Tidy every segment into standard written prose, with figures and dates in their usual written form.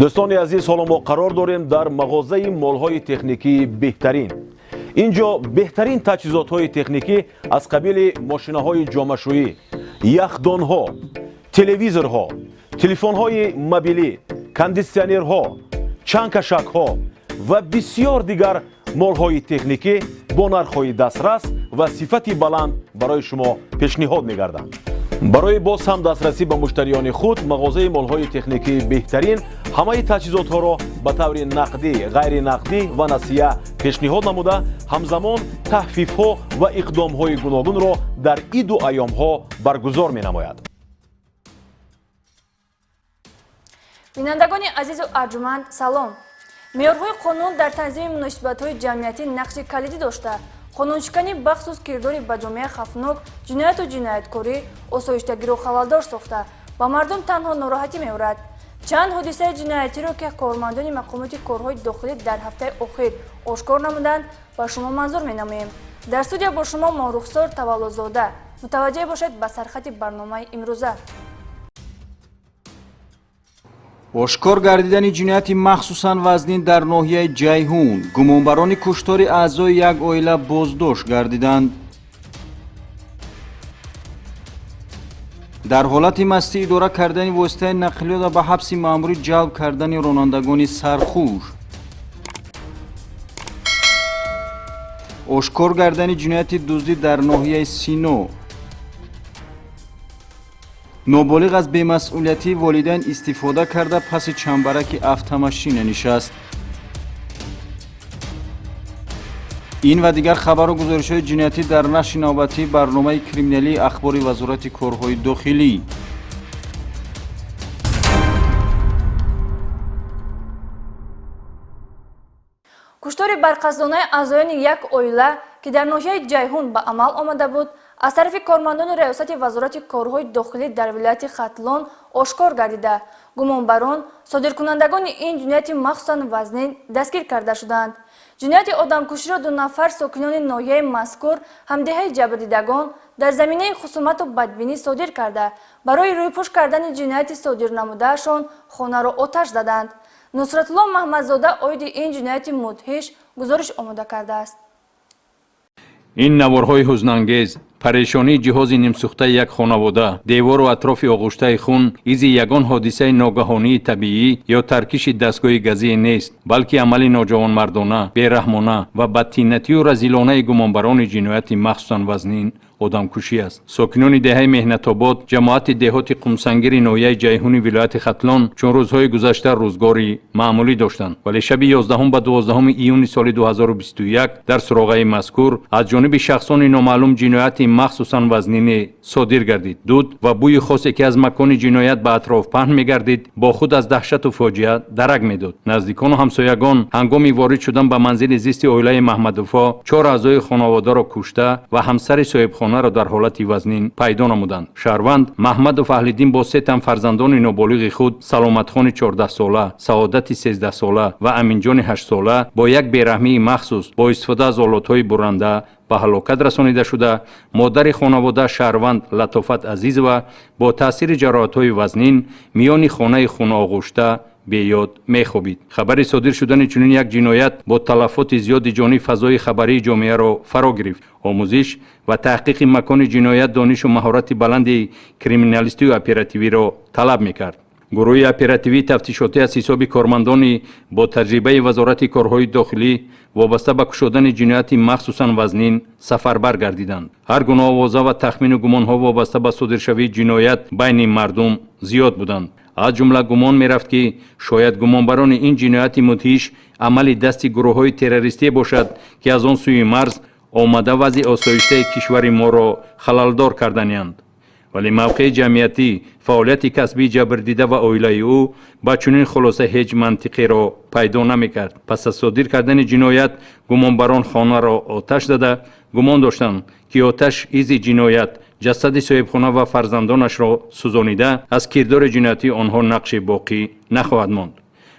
Дӯстони азиз, ҳоло мо қарор дорем дар мағозаи молҳои техникии беҳтарин. Ин ҷо беҳтарин таҷҳизотҳои техникӣ аз қабили мошинаҳои ҷомашӯӣ, яхдонҳо, телевизорҳо, телефонҳои мобилӣ, кондитсионерҳо, чангкашакҳо ва бисёр дигар молҳои техникӣ бо нархҳои дастрас ва сифати баланд барои шумо пешниҳод мегарданд. Барои боз ҳам дастрасӣ ба муштариёни худ мағозаи молҳои техникии беҳтарин ҳамаи таҷҳизотҳоро ба таври нақдӣ, ғайринақдӣ ва насия пешниҳод намуда, ҳамзамон таҳфифҳо ва иқдомҳои гуногунро дар иду айёмҳо баргузор менамояд. Бинандагони азизу арҷуманд, салом. Меъёрҳои қонун дар танзими муносибатҳои ҷамъиятӣ нақши калидӣ дошта, қонуншиканӣ, бахусус кирдори ба ҷомеа хавфнок, ҷинояту ҷинояткорӣ осоиштагиро халалдор сохта, ба мардум танҳо нороҳатӣ меорад. Чанд ҳодисаи ҷиноятиро, ки кормандони мақомоти корҳои дохилӣ дар ҳафтаи охир ошкор намуданд, ба шумо манзур менамоем. Дар студия бо шумо Моҳрухсор Таваллозода. Мутаваҷҷеҳ бошед ба сархати барномаи имрӯза. Ошкор гардидани ҷинояти махсусан вазнин дар ноҳияи Ҷайҳун. Гумонбарони куштори аъзои як оила боздошт гардиданд. Дар ҳолати мастӣ идора кардани воситаи нақлиёт ва ба ҳабси маъмурӣ ҷалб кардани ронандагони сархуш. Ошкор гардани ҷинояти дуздӣ дар ноҳияи Сино. Ноболиғ аз бемасъулиятии волидайн истифода карда, паси чамбараки автомашина нишаст. Ин ва дигар хабару гузоришҳои ҷиноятӣ дар нашри навбатии барномаи криминалии Ахбори Вазорати корҳои дохилӣ. Куштори барқасдонаи аъзоёни як оила, ки дар ноҳияи Ҷайҳун ба амал омада буд, аз тарафи кормандони Раёсати Вазорати корҳои дохилӣ дар вилояти Хатлон ошкор гардида, гумонбарон, содиркунандагони ин ҷинояти махсусан вазнин дастгир карда шуданд. Ҷинояти одамкуширо ду нафар сокинони ноҳияи мазкур, ҳамдеҳаи ҷабрдидагон, дар заминаи хусумату бадбинӣ содир карда, барои рӯйпӯш кардани ҷинояти содирнамудаашон хонаро оташ заданд. Нусратулло Маҳмадзода оиди ин ҷинояти мудҳиш гузориш омода кардааст. Ин наворҳои ҳузнангез, парешонии ҷиҳози нимсӯхтаи як хонавода, девору атрофи оғуштаи хун изи ягон ҳодисаи ногаҳонии табиӣ ё таркиши дастгоҳи газие нест, балки амали ноҷавонмардона, бераҳмона ва бадтинатию разилонаи гумонбарони ҷинояти махсусан вазнин, одамкушӣ аст. Сокинони деҳаи Меҳнатобод, ҷамоати деҳоти Қумсангири ноҳияи Ҷайҳуни вилояти Хатлон чун рӯзҳои гузашта рӯзгори маъмулӣ доштанд, вале шаби 11 ба 12 июни соли 2021 дар суроғаи мазкур аз ҷониби шахсони номаълум ҷинояти махсусан вазнине содир гардид. Дуд ва бӯи хосе, ки аз макони ҷиноят ба атроф паҳн мегардид, бо худ аз даҳшату фоҷиа дарак медод. Наздикону ҳамсоягон ҳангоми ворид шудан ба манзили зисти оилаи Маҳмадовҳо чор аъзои хонаводаро кушта ва ҳамсари соҳибхонаро дар ҳолати вазнин пайдо намуданд. Шаҳрванд Маҳмадов Аҳлиддин бо се тан фарзандони ноболиғи худ, Саломатхони 14-сола, Саодати 13-сола ва Аминҷони 8-сола, бо як бераҳмии махсус бо истифода аз олотҳои бурранда ба ҳалокат расонида шуда, модари хонавода шаҳрванд Латофат Азизова бо таъсири ҷароҳатҳои вазнин миёни хонаи хуноғӯшта беёд мехобид. Хабари содир шудани чунин як ҷиноят бо талафоти зиёди ҷонӣ фазои хабарии ҷомеаро фаро гирифт. Омӯзиш ва таҳқиқи макони ҷиноят донишу маҳорати баланди криминалистию оперативиро талаб мекард. Гурӯҳи оперативии тафтишотӣ аз ҳисоби кормандони бо таҷрибаи Вазорати корҳои дохилӣ вобаста ба кушодани ҷинояти махсусан вазнин сафарбар гардиданд. Ҳар гуна овоза ва тахмину гумонҳо вобаста ба содиршавии ҷиноят байни мардум зиёд буданд. Аз ҷумла гумон мерафт, ки шояд гумонбарони ин ҷинояти мудҳиш амали дасти гурӯҳҳои террористие бошад, ки аз он сӯи марз омада, вазъи осоиштаи кишвари моро халалдор карданианд. Вале мавқеи ҷамъиятӣ, фаъолияти касбии ҷабрдида ва оилаи ӯ ба чунин хулоса ҳеҷ мантиқеро пайдо намекард. Пас аз содир кардани ҷиноят гумонбарон хонаро оташ зада, гумон доштанд, ки оташ изи ҷиноят ҷасади соҳибхона ва фарзандонашро сӯзонида, аз кирдори ҷиноятии онҳо нақши боқӣ нахоҳад монд,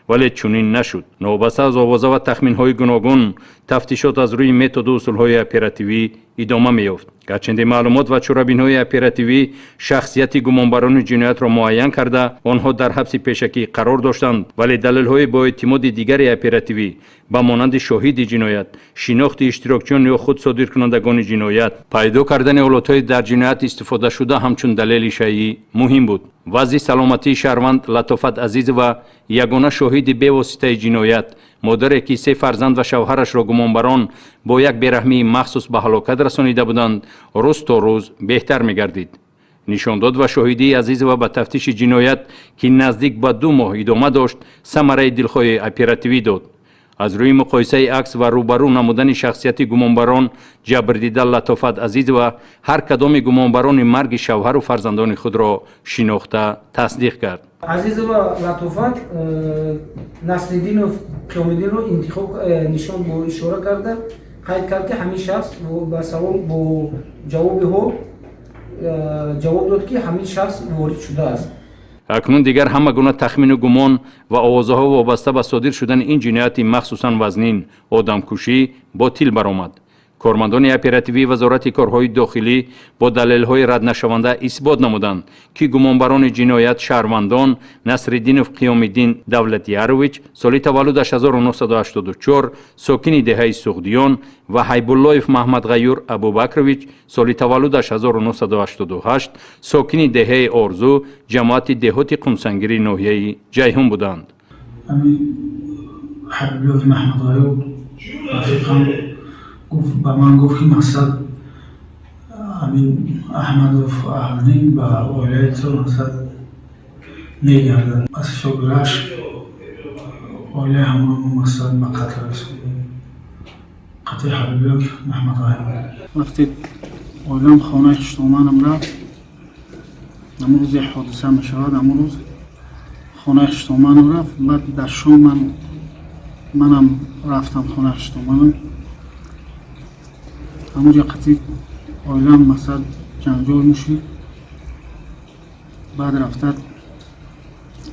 вале чунин нашуд. Новобаста аз овоза ва тахминҳои гуногун, тафтишот аз рӯи методу усулҳои оперативӣ идома меёфт. Гарчанде маълумот ва чорабиниҳои оперативӣ шахсияти гумонбарони ҷиноятро муайян карда, онҳо дар ҳабси пешакӣ қарор доштанд, вале далелҳои боэътимоди дигари оперативӣ ба монанди шоҳиди ҷиноят, шинохти иштирокчиён ё худ содиркунандагони ҷиноят, пайдо кардани ҳолатҳои дар ҷиноят истифодашуда ҳамчун далели шайъӣ муҳим буд. Вазъи саломатии шаҳрванд Латофат Азизова, ягона шоҳиди бевоситаи ҷиноят, модаре ки се фарзанд ва шавҳарашро гумонбарон бо як бераҳмии махсус ба ҳалокат расонида буданд, рӯз то рӯз беҳтар мегардид. Нишондод ва шоҳидии Азизова ба тафтиши ҷиноят, ки наздик ба 2 моҳ идома дошт, самараи дилхоҳи оперативӣ дод. Аз рӯи муқоисаи акс ва рӯбарӯ намудани шахсияти гумонбарон, ҷабрдида Латофат Азизова ҳар кадоми гумонбарони марги шавҳару фарзандони худро шинохта тасдиқ кард. Азизова Латофат Насриддинов Қиёмиддинро интихоб нишон бо ишора карда қайд кард, ки ҳамин шахс ба савол бо ҷавобиҳо ҷавоб дод, ки ҳамин шахс ворид шудааст. Акнун дигар ҳама гуна тахмину гумон ва овозаҳо вобаста ба содир шудани ин ҷинояти махсусан вазнин, одамкушӣ, ботил баромад. Кормандони оперативии Вазорати корҳои дохилӣ бо далелҳои раднашаванда исбот намуданд, ки гумонбарони ҷиноят шаҳрвандон Насриддинов Қиёмиддин Давлатярович, соли таваллудаш 1984, сокини деҳаи Суғдиён, ва Ҳайбуллоев Маҳмадғаюр Абубакрович, соли таваллудаш 1988, сокини деҳаи Орзу, ҷамоати деҳоти Қумсангири ноҳияи Ҷайҳун буданд. Ҳабибёв Маҳмадғаюр рафиқам гуфт, ба ман гуфт, ки мақсад ҳамин Аҳмадов Аҳлдин ба оилаи ту мақсад мегардад. Аз ҳисоби рашк оилаи ҳамроҳ мақсад ба қатл расондем. Қатли Ҳабибёв Маҳмадғаюр. Вақте оилам хонаи хуштоманам рафт, ҳамун рӯзе ҳодиса мешавад, ҳамун рӯз хонаи хуштоманам рафт. Баъд дар шом ман манам рафтам хонаи хуштоманам. Ҳамунҷо қатъи оилам масалан ҷанҷол мешид. Баъд рафта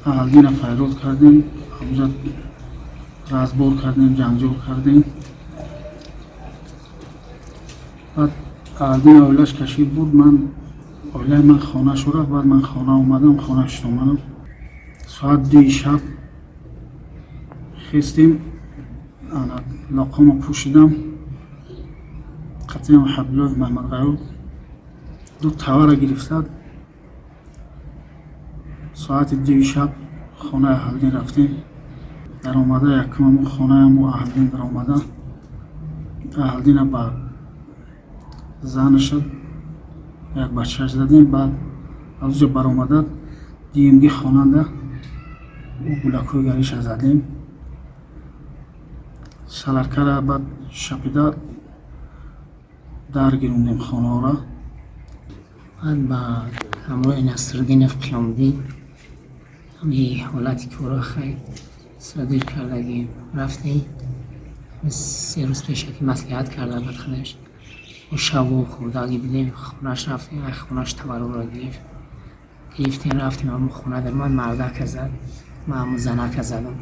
Аҳлдина файрод кардем, ҳамунҷа разбор кардем, ҷанҷол кардем. Баъд Аҳлдина оилаш кашид буд, ман оилаи ман хонашу рафт. Баъд ман хона омадам, хона шуд омадам. Соат 2 шаб хестем, лоқома пӯшидам, қатъиам Ҳабибуллоев Маҳмадғаюр ду тавара гирифта, соати 2 шаб хонаи Аҳлдин рафтем. Даромада якумаму хонааму Аҳлдин даромада, Аҳлдина ба занаша як бачааш задем. Баъд аз уҷа баромада диюмги хонанда ӯ гулакҳои гариша задем, саларкара баъд шапида дар гирондем хонаҳоро. Баъд ба ҳамроҳи Насриддинов Қиёмиддин ҳамин ҳолати корро хай содир кардагим. Рафтем, 3 рӯз пешакӣ маслиҳат карда бад худаш. Мо шабо хӯрдагӣ будем, хонаш рафтем, ай хонаш таваррӯро гирифт. Гирифтем, рафтем ҳамун хона дар ман мардака зад, ман ҳамун занака задам.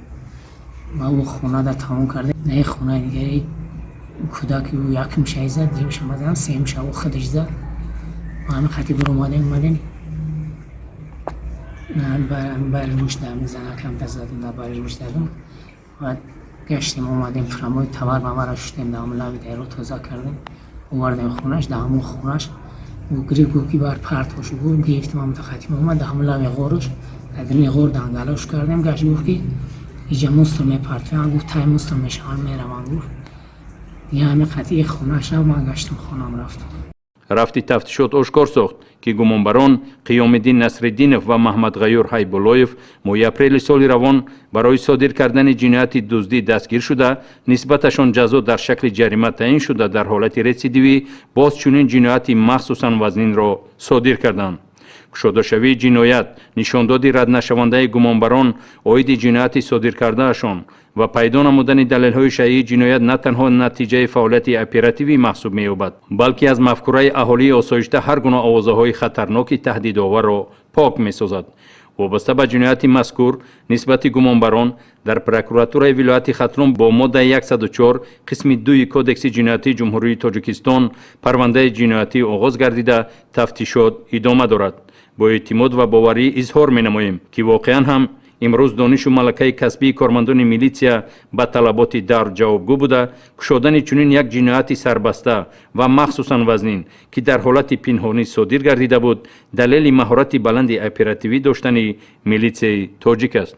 Ва ӯ хона дар тамом кардем. На хонаи дигаре кӯдаки ӯ якум шай зад, дуюмша ман задам, сеюмша ӯ худаш зад. Ма ҳамин хати биромадем, омадем. Бари рӯш дар занакам задам, дар бари рӯш задам. Баъд гаштем, омадем, прамои тавар мавара шустем, дар ҳамун лаби дарё тоза кардем, овардем хонаш. Дар ҳамун хонаш ӯ гирифт, гуфт, ки бар партошу гуфт, гирифтем ҳамун хатим омад, дар ҳамун лаби ғораш, дар даруни ғор дангалош кардем. Гашт, гуфт, ки иҷа мусор мепартоянд, гуфт, тай мусор мешаванд, мераванд, гуфт. Дига ҳамин қатъи хонаш рафт, ман гаштам, хонам рафтам. Рафти тафтишот ошкор сохт, ки гумонбарон Қиёмиддин Насриддинов ва Маҳмадғаюр Ҳайбуллоев моҳи апрели соли равон барои содир кардани ҷинояти дуздӣ дастгир шуда, нисбаташон ҷазо дар шакли ҷарима таъин шуда, дар ҳолати ретсидивӣ боз чунин ҷинояти махсусан вазнинро содир карданд. Кушодашавии ҷиноят, нишондоди раднашавандаи гумонбарон оиди ҷинояти содиркардаашон ва пайдо намудани далелҳои шайъии ҷиноят на танҳо натиҷаи фаъолияти оперативӣ маҳсуб меёбад, балки аз мафкураи аҳолии осоишта ҳар гуна овозаҳои хатарноки таҳдидоварро пок месозад. Вобаста ба ҷинояти мазкур нисбати гумонбарон дар прокуратураи вилояти Хатлон бо моддаи 104 қисми 2 Кодекси ҷиноятии Ҷумҳурии Тоҷикистон парвандаи ҷиноятӣ оғоз гардида, тафтишот идома дорад. Бо эътимод ва боварӣ изҳор менамоем, ки воқеан ҳам имрӯз донишу малакаи касбии кормандони милитсия ба талаботи давр ҷавобгӯ буда, кушодани чунин як ҷинояти сарбаста ва махсусан вазнин, ки дар ҳолати пинҳонӣ содир гардида буд, далели маҳорати баланди оперативӣ доштани милитсияи тоҷик аст.